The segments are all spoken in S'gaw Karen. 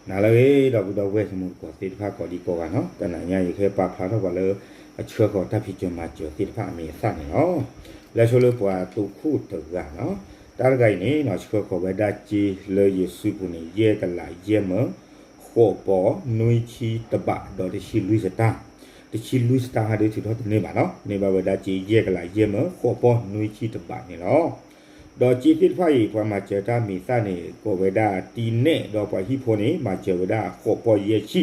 နၤလၢအဂ့ၤ ဒီပုၢ်ဒီဝဲၢ်တံၤသကိးသ့ၣ်တဖၣ်ကိးဒံကိးဂၤနီၤ, တနၤညါအံၤယကဟဲပာ်ဖျါထီၣ်ပှၤလၢ အဆှၢဃီၤတၢ်ဖံးစၢၤမၤစၢၤသ့ၣ်တဖၣ်အမံၤအသၣ်န့ၣ်လီၤ. လဲဆိလၢပှၤသုးခိၣ်တဂၤနီၤ, တၢ်တဂၤအံၤန့ၣ် ဆှၢဃီၤဝဲဒၣ်စ့လၢယစုပူၤန့ၣ် ယဲၢ်ကလးယဲၢ်မၢ ဃိးပီၢ်နွံဆံတဘးဒီးတဆံလွံၢ်စတၢၢ်, တဆံလွံၢ်စတၢၢ်ဟးဒုးထုးထီၣ်တန့ၢ်ဘၣ်နီၤ, န့ၢ်ဘၣ်ဝဲဒၣ်စ့ယဲၢ်ကလးယဲၢ်မၢ ဃိးပီၢ်နွံဆံတဘးန့ၣ်လီၤ. ဒီးစ့သ့ၣ်တဖၣ်အံၤ ပှၤမၤစၢၤတၢ်မံၤသၣ်န့ၣ် ကိးဝဲဒၣ် တီနဲၣ် ဒီးပှၤဟံၣ်ဖိန့ၣ် မၤစၢၤဝဲဒၣ်ဃိးပီၢ်ယဲၢ်ဆံ,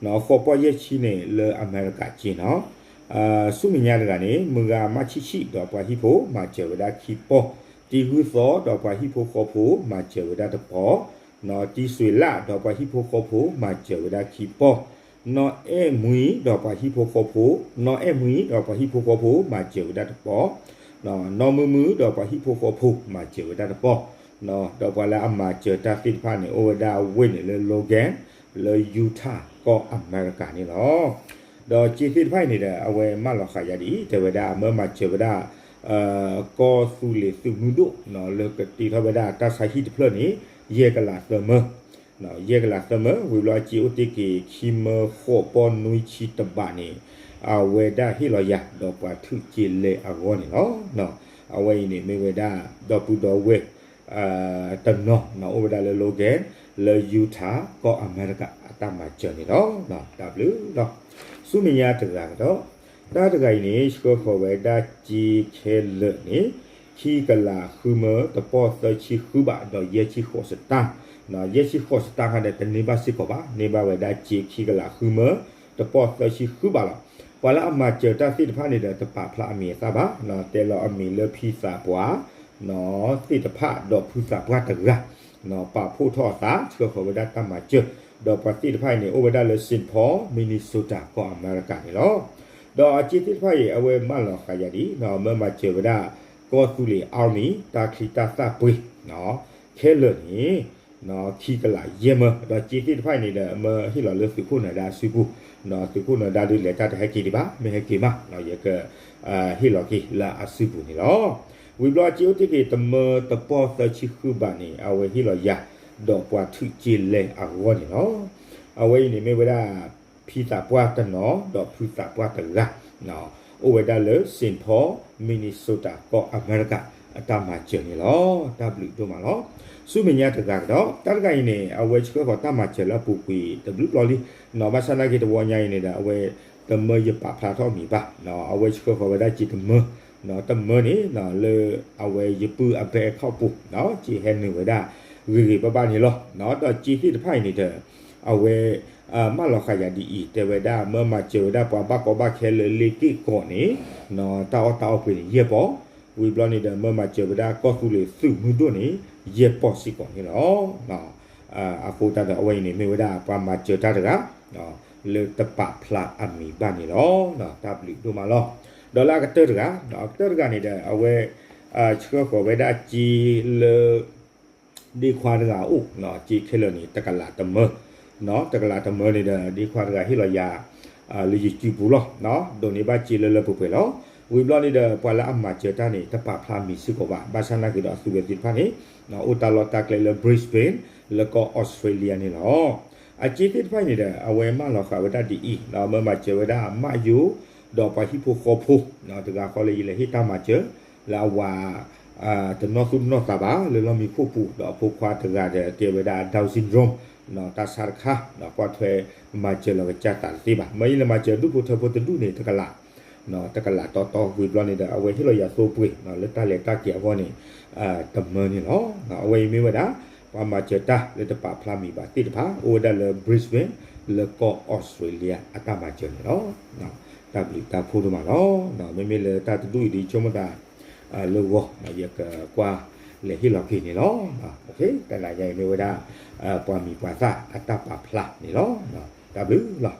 ဃိးပီၢ်ယဲၢ်ဆံန့ၣ် လၢအမဲရကၤစ့နီၤ. ဆူမဲာ်ညါတဂၤန့ၣ် မုၢ်ဂၤမၢ်ဆံဆံ ဒီးပှၤဟံၣ်ဖိ မၤစၢၤဝဲဒၣ်ခံပီၢ်, တံၤဂုၢ်သီ ဒီးပှၤဟံၣ်ဖိဃီဖိ မၤစၢၤဝဲဒၣ်တပီၢ်, တံၤစွ့ၤလး ဒီးပှၤဟံၣ်ဖိဃီဖိ မၤစၢၤဝဲဒၣ်ခံပီၢ်, နီၢ်အဲၣ်မှံ ဒီးပှၤဟံၣ်ဖိဃီဖိ, နီၢ်အဲၣ်မှံ ဒီးပှၤဟံၣ်ဖိဃီဖိ မၤစၢၤဝဲဒၣ်တပီၢ်, နီၢ်မုာ်မုာ် ဒီးပှၤဟံၣ်ဖိဃီဖိ မၤစၢၤဝဲဒၣ်တပီၢ်, ဒီးပှၤလၢအမၤစၢၤတၢ်သ့ၣ်တဖၣ်န့ၣ် အိၣ်ဝဲဒၣ်အဝ့ၢ်န့ၣ်လၢ Logan လၢ Utah ကီၢ်အမဲရကၤန့ၣ်လီၤ. ဒီးစ့သ့ၣ်တဖၣ်အံၤန့ၣ်ဒီး အဝဲမၢလီၤဃာ်ယၤဒ်အံၤ တဲဝဲဒၣ် မၢမၤစၢၤဝဲဒၣ် ကီၢ်သူလ့ၤသုးမုၢ်ဒိၣ် လၢကတ့ထီၣ်ဝဲဒၣ်တၢ်ဆါဟံၣ်တဖျၢၣ်န့ၣ် ယဲၢ်ကလးသၢမၢ ယဲၢ်ကလးသၢမၢ ဝံၤဘျီအစ့အိၣ်တ့ၢ်က့ၤ ခံမၢဃိးပီၢ်နွံဆံတဘးန့ၣ် အဝဲဒၣ်ဟ့ၣ်လီၤယၤ ဒီးပှၤထုးက့ၤလဲၤအဂီၢ်န့ၣ်လီၤ. အဝဲအံၤန့ၣ်မ့ၢ်ဝဲဒၣ် ဒီပုၢ်ဒီဝဲၢ် တနီၤ အိၣ်ဝဲဒၣ်လၢ Logan လၢ Utah ကီၢ်အမဲရကၤ အတၢ်မၤစၢၤန့ၣ်လီၤ. တၢ်ဘျုးလီၤ. ဆူမဲာ်ညါတဂၤကဒီး တၢ်တဂၤအံၤန့ၣ် ဆှၢဃီၤဝဲဒၣ်စ့ခဲလၢာ်န့ၣ် ခံကလးဃုမၢ တပီၢ်သၢဆံဃုဘး ဒီးယဲၢ်ဆံဃိးစတၢၢ်, ယဲၢ်ဆံဃိးစတၢၢ်ခါဒီး တန့ၢ်ဘၣ်စ့ၢ်ကီးဘၣ်, န့ၢ်ဘၣ်ဝဲဒၣ်စ့ခံကလးဃုမၢ တပီၢ်သၢဆံဃုဘးလီၤ. ပှၤလၢအမၤစၢၤတၢ်သ့ၣ်တဖၣ်န့ၣ်ဒီး တပာ်ဖျါအမံၤအသၣ်ဘၣ်, တဲလီၤအမံၤလၢဖံသးပှၢ် သ့ၣ်တဖၣ် ဒီးဖုသးပှၢ်တဂၤ ပာ်ဖှိၣ်ထီၣ်အသး ဆှၢဃီၤဝဲဒၣ်တၢ်မၤစၢၤ, ဒီးပှၤသ့ၣ်တဖၣ်အံၤန့ၣ် အိၣ်ဝဲဒၣ်လၢ Saint Paul Minnesota ကီၢ်အမဲရကၤန့ၣ်လီၤ. ဒီးအစ့သ့ၣ်တဖၣ်အံၤ အဝဲမၢလီၤဃာ်ယၤဒ်အံၤ မၢမၤစၢၤဝဲဒၣ် ကီၢ်သူလ့ၤ Army တၢ်ချံတၢ်သၣ်ပှ့ၤ ခဲလၢာ်န့ၣ် ခံကလးယဲၢ်မၢ, ဒီးစ့သ့ၣ်တဖၣ်အံၤန့ၣ်ဒီး မၢဟ့ၣ်လီၤလၢသုးခိၣ်နၢၤဒါအစုပူၤ, သုးခိၣ်နၢၤဒါဒုးလဲၤတၢ်တဟဲက့ၤဒံးဘၣ်, မ့ၢ်ဟဲက့ၤမး ယက ဟ့ၣ်လီၤက့ၤလၢအစုပူၤန့ၣ်လီၤ. ဝံၤဘျီအစ့အိၣ်တ့ၢ်က့ၤ တမၢတပီၢ်သၢဆံဃုဘးန့ၣ် အဝဲဟ့ၣ်လီၤယၤ ဒီးပှၤထုးက့ၤလဲၤအဂီၢ်န့ၣ်လီၤ. အဝဲအံၤန့ၣ်မ့ၢ်ဝဲဒၣ် ဖံသးပှၢ်တနီၤ ဒီးဖုသးပှၢ်တဂၤ အိၣ်ဝဲဒၣ်လၢ Saint Paul Minnesota ကီၢ်အမဲရကၤ အတၢ်မၤစၢၤန့ၣ်လီၤ. တၢ်ဘျုးဒိၣ်မးလီၤ. ဆူမဲာ်ညါတဂၤကဒီး တၢ်တဂၤအံၤန့ၣ် အဝဲဆှၢဃီၤတၢ်မၤစၢၤလၢအပူၤကွံာ်တဘျုးဘျီလံ, ဘၣ်ဆၣ်နာ်က့တဝီညါအံၤန့ၣ်ဒီး အဝဲတမၢယပာ်ဖျါထီၣ်မံၤဘၣ်, အဝဲဆှၢဃီၤဝဲဒၣ်စ့တမၢ, တမၢန့ၣ် လၢအဝဲယပုၢ်အ bank account ပူၤ စ့ဟဲနုာ်ဝဲဒၣ် ဂ့ၤဂ့ၤဘၣ်ဘၣ်န့ၣ်လီၤ. ဒီးစ့သ့ၣ်တဖၣ်အံၤန့ၣ်ဒီး အဝဲ မၢလီၤဃာ်ယၤဒ်အံၤ တဲဝဲဒၣ် မၢမၤစၢၤဝဲဒၣ်ပှၤဘၣ်ကီဘၣ်ခဲလၢလ့ၣ်က့ၢ်ကီးန့ၣ် တၢ်အီၣ်တၢ်အီပှ့ၤန့ၣ် ယဲၢ်ပီၢ်, ဝံၤဘျီန့ၣ်ဒီး မၢမၤစၢၤဝဲဒၣ်ကီၢ်သူလ့ၤသုးမုၢ်ဒိၣ်န့ၣ် ယဲၢ်ပီၢ်စ့ၢ်ကီးန့ၣ်လီၤ. အဃိသတးဒီး အဝဲအံၤန့ၣ်မ့ၢ်ဝဲဒၣ်ပှၤမၤစၢၤတၢ်တဂၤ လၢတပာ်ဖျါအမံၤဘၣ်န့ၣ်လီၤ. တၢ်ဘျုးဒိၣ်မးလီၤ. ဒီးလၢအကတၢၢ်တဂၤ, အကတၢၢ်တဂၤန့ၣ်ဒီး အဝဲ ဆှၢဃီၤဝဲဒၣ်စ့လၢ ဒ့ခွါတဂၤအအိၣ်, စ့ခဲလၢာ်န့ၣ် တကလးတမၢ, တကလးတမၢန့ၣ်ဒီး ဒ့ခွါတဂၤဟ့ၣ်လီၤယၤ လၢယစုပူၤလီၤ. ဒိးန့ၢ်ဘၣ်စ့လၢလၢပှဲၤပှဲၤလီၤ. ဝံၤဘျီန့ၣ်ဒီး ပှၤလၢအမၤစၢၤတၢ်န့ၣ် တပာ်ဖျါမံၤစ့ၢ်ကီးဘၣ်, ဘၣ်ဆၣ်နာ်က့ဒီးအသုဝဲသ့ၣ်တဖၣ်န့ၣ် အိၣ်တၢ်လီၢ်တၢ်ကျဲလၢ Brisbane လၢကီၢ် Australia န့ၣ်လီၤ. အစ့သ့ၣ်တဖၣ်အံၤန့ၣ်ဒီး အဝဲမၢလီၤဃာ်ဝဲဒၣ်ဒ်အံၤ, မၢမၤစၢၤဝဲဒၣ်မၣ်ယိၤ ဒီးပှၤဟံၣ်ဖိဃီဖိ တဂၤဃီလၢယလဲၤဟ့ၣ်တၢ်မၤစၢၤ လၢအဝၤ တနီၢ်သူၣ်တနီၢ်သးဘၣ် လၢလီၢ်မံခိၣ်ပူၤ ဒီးအဖိခွါတဂၤဒီးကဲဝဲဒၣ် Down syndrome တၢ်ဆါတခါ ကွၢ်ထွဲမၤစၢၤလီၤကစၢ်သးတသ့ဘၣ်. မၢယလဲၤမၤစၢၤဒူၣ်ဖိထၢဖိတဒူၣ်န့ၣ် တကလး တကလးတီတီ ဝံၤဘျီန့ၣ်ဒီး အဝဲဟ့ၣ်လီၤယၤသိပှ့ၤ လၢတၢ်လဲၤတၢ်က့ၤအဂီၢ်န့ၣ် တမၢန့ၣ်လီၤ. အဝဲအံၤမ့ၢ်ဝဲဒၣ် ပှၤမၤစၢၤတၢ်လၢတပာ်ဖျါမံၤဘၣ်သ့ၣ်တဖၣ် အိၣ်ဝဲဒၣ်လၢ Brisbane လၢကီၢ် Australia အတၢ်မၤစၢၤန့ၣ်လီၤ. တၢ်ဘျုးတၢ်ဖှိၣ်ဒိၣ်မးလီၤ. မ့မ့ၢ်လၢတၢ်တဒူၣ်အံၤဒ်ဆိကမိၣ်သး လၢဂီၤ ယကကွၢ်လဲၤဟ့ၣ်လီၤက့ၤန့ၣ်လီၤ. တနၤညါအံၤမ့ၢ်ဝဲဒၣ် ပှၤမံၤပှၤသၣ်အတၢ်ပာ်ဖျါန့ၣ်လီၤ. တၢ်ဘျုးလီၤ.